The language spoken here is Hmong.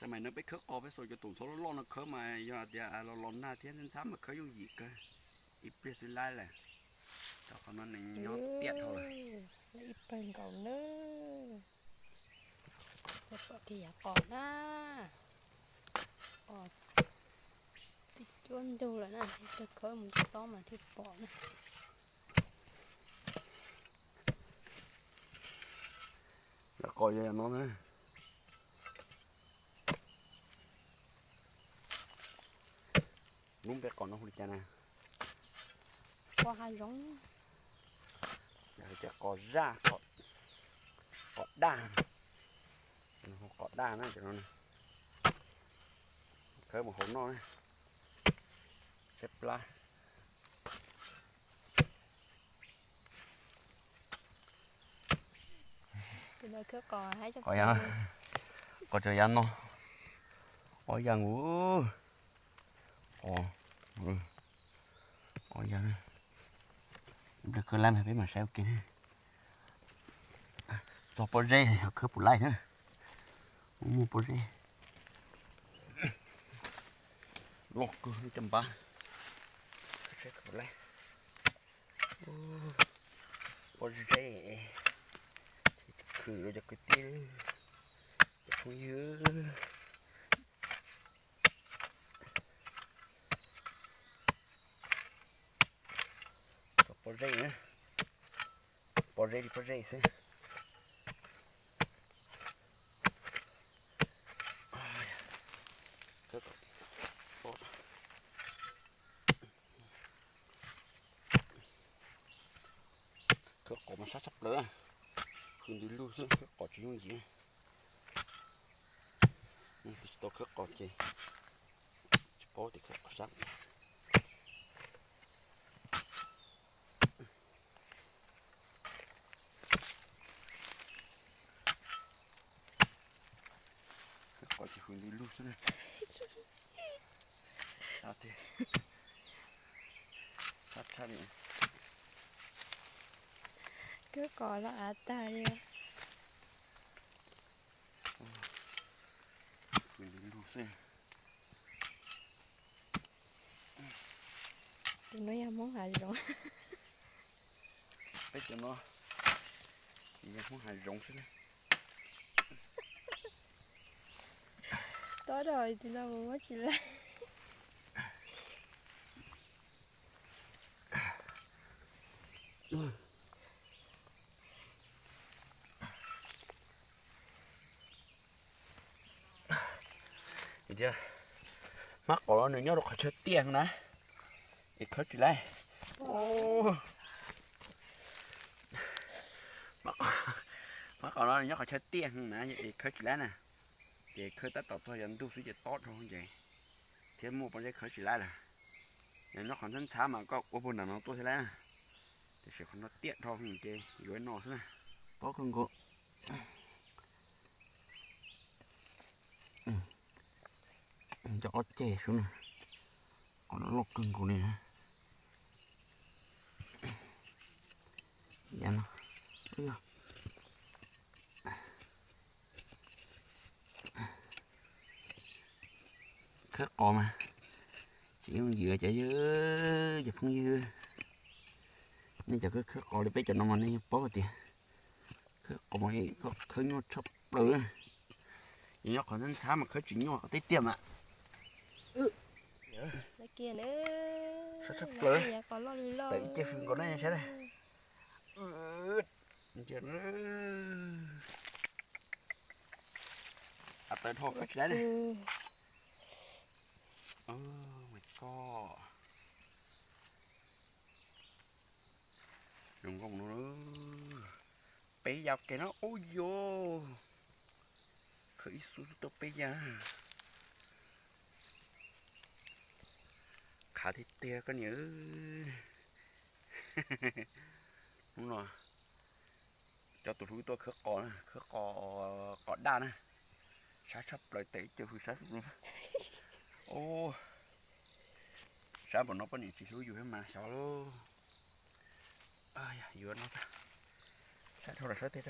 Tam sim no peb khawb qos, peb xuas cov tus ntxhov loj loj no khawb mas yog tias los los nag thiab ntxhab mas khawb yooj yim kawg, ib pliag xwb laib lawm. Rau qhov no nws nyob tiaj dhau lawm. Ib pawg nkaus na. Pom kiag yav qos na, qos twb cuab ntug lawm na, tau khawb mus tob mas thiaj pom na. Yav qos yog yav no na. Lub npe qos no hu li cas na? Qos hav zoov. Yog tias qos zaj, qos daj, qos daj na cov no. Khawb mus hauv noj na, tshaib plab. Qos cov yav no, ob yag nkaus. Qos, ob yag. Ib pliag khawb laib mas peb mam saib ua ke. Txog pob zeb yog khawb puas laib na. Muaj pob zeb loj kawg cov npab. Khawb saib puas laib. Pob zeb, khwv rau cov kwv tij, cov phooj ywg. Pob zeb, pob zeb li pob zeb xwb. Khawb qos mas sab tshaj plaws, hws ntws lug xwb, khawb qos tsis yooj yim. Tus tsis tau khawb qos ces tsis paub tias khawb qos sab. Khawb qos ces hws ntws lug xwb na. Khawb qos los av tag li. Hws ntws lug xwb. Tus no yog Hmoob hav zoov. Peb cov no yog Hmoob hav zoov xwb na. Tob dhau tus no mus muab tsis laib. Tias hmab qos no nws nyob rau qhov chaw tiaj na, es khawb tsis laib. Hmab qos no nyob qhov chaw tiaj na, es khawb tsis laib na. Ces khawb tab tom txog yav ntug xwb ces tob dhau ces thiab muaj pob zeb khawb tsis laib lawm. Yog nyob qhov ntxhab ntxhab mas koj ua puag nram no tuaj thiaj laib na, tiam sis qhov no tiaj dhau ces yuav no xwb na. Tob kawg nkaus. Cov ob ceg sub na, qos no loj kawg nkaus li. Yav no, khawb qos mas tsis yooj yim cov, cov phooj ywg. Nej cov khawb qos li peb cov no mas nej yeej paub tias khawb qos mas khawb nyuaj tshaj plaws. Yog nyob qhov ntxhab ntxhab mas khawb tsis nyuaj, qhov tiaj tiaj mas. Sab tshaj plaws. Tawm ib ce fws nkaus na saib na. Tawm dhau khawb tsis laib na. Oh my god. Zoo nkauj no, peb yam kev no, ub yuv, khawb ib xub xwb tau peb yam. Qhav tiag tiag koj niam. Hnub no cov tus hlub tuaj khawb qos, khawb qos, qos daj na, sab tshaj plaws, tawm ib ce fws sab. Sab npaum no poj niam tsis hlub yus thiab mas xyov lauj. Yuav no, sab dhau los sab tej.